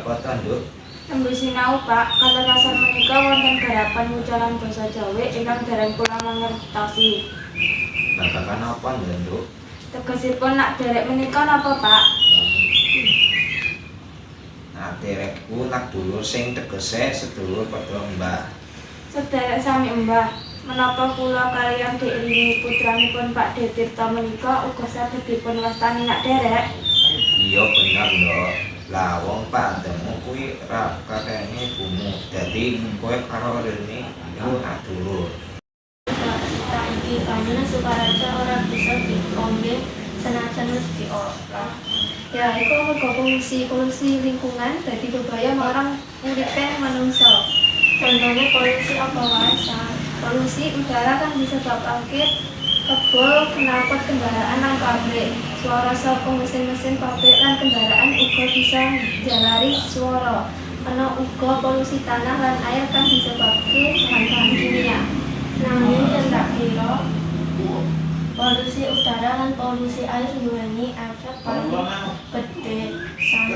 apa to, Nduk? Nembe sinau, Pak, kalerasan menika wonten garapan wucalan basa Jawi ingkang dereng kula mangertosi. Babagan apa, Nduk? Tegesipun nak derek menika napa, Pak? Nak derek ku nak dulur sing tegese sedulur padha mbah. Sederek sami mbah, menapa kula kaliyan Dek Rini putranipun Pak D Tirta menika uga saged dipun wastani nak derek? Iya bener, Nduk. Lah wong pakdhemu kuwi ra kakenge ibumu. Dadi kowe karo Rini iku nak dulur. Saiki banyune Sukaraja ora bisa diombe senajan wis diolah. Ya, iku amarga polusi, polusi lingkungan dadi bebaya marang uripe manungsa. Contohnya polusi apa wae, Sa? Polusi udara kan disebabake kebul knalpot kendaraan lan pabrik. Suara saka mesin-mesin pabrik lan kendaraan uga bisa njalari swara. Ana uga polusi tanah lan air kang disebabke bahan-bahan kimia. Nanging yen tak kira polusi udara lan polusi air nduweni efek paling gedhe san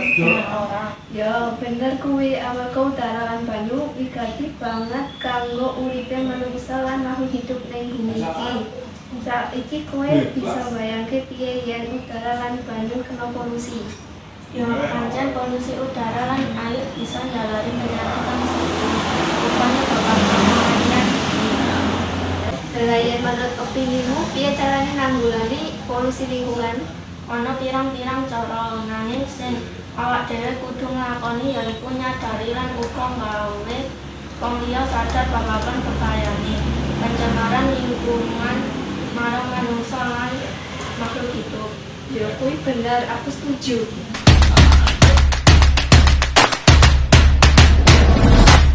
ora. Ya, bener kuwi, amarga udara lan banyu wigati banget kanggo uripe manungsa lan makhluk hidup ning bumi iki. Saiki kowe bisa bayangke piye yen udara lan banyu kena polusi. Ya pancen polusi udara lan air bisa njalari penyakit kang serius. Uga nyebabake kematian. Lah, yen menurut opinimu piye carane nanggulangi polusi lingkungan? Ana pirang-pirang cara, nanging sing awak dhewe kudu nglakoni yaiku nyadari lan uga nggawe wong liya sadar babagan bebayane pencemaran lingkungan marang manungsa lan makhluk hidup. Ya kuwi bener, aku setuju.